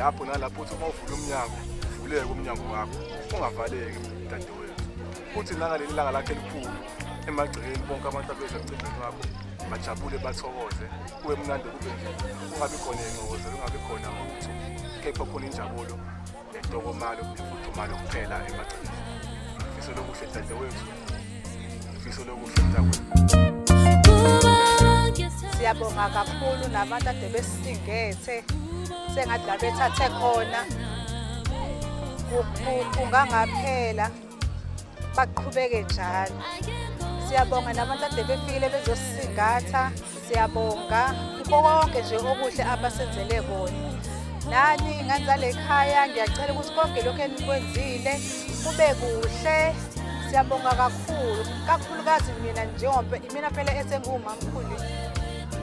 Lapho nalapho uthi uma uvula umnyango uvuleke umnyango wakho ungavaleki dadewethu. Uthi nangaleli langa lakhe elikhulu emagcekeni bonke abantu abeza emcimbini wakho bajabule bathokoze kube mnandi kube nje kungabi khona ingxokozo kungabi khona lutho kepha khona injabulo nentokomalo nemfudumalo kuphela emagcekeni. Ngifisela okuhle dadewethu, ngifisela okuhle mntakwethu. Siyabonga kakhulu nabantu ade besisingethe sengathi la bethathe khona kungangaphela baqhubeke njalo. Siyabonga nabantu ade befikile bezosisingatha, siyabonga kukho konke nje okuhle abasenzele kona. Nani ngane zale khaya ngiyacela ukuthi konke lokhu enikwenzile kube kuhle. Siyabonga kakhulu, kakhulukazi mina njengoba imina phela esengiwumamkhulu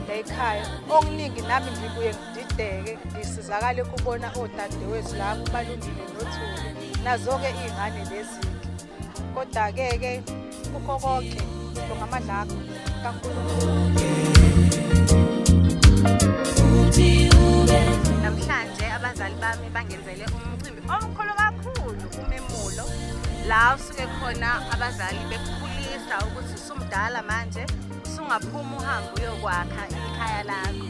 la ekhaya. Okuningi nami ngibuye ngidideke ngisizakale kubona odadewethu laba uBalungile noThuli nazo-ke iy'ngane lezi-ke. Kodwa-ke ke kukho konke sibonga amandla akho kaNkulunkulu. Namhlanje abazali bami bangenzele umcimbi omkhulu kakhulu umemulo la usuke khona abazali bekukhulisa ukuthi usumdala manje usungaphuma uhambe uyokwakha ikhaya lakho.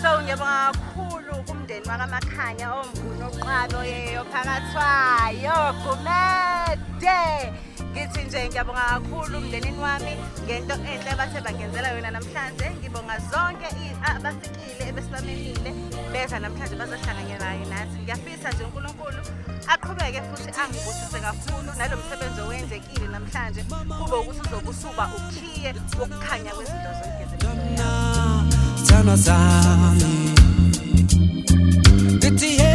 So ngiyabonga kakhulu kumndeni wakaMakhanya omnguni oqalo yeyo phakathwayo Gumede. Ngithi nje ngiyabonga kakhulu umndenini wami ngento enhle abathe bangenzela yona namhlanje. Ngibonga zonke abafikile ebesibamemile beza namhlanje bazohlanganyela nathi. Ngiyafisa nje uNkulunkulu aqhubeke futhi angibusise kakhulu nalo msebenzi owenzekile namhlanje kube ukuthi uzobe usuba ukhiye wokukhanya kwezinto zonke zempilo yami. Sithandwa sami. Ngithi.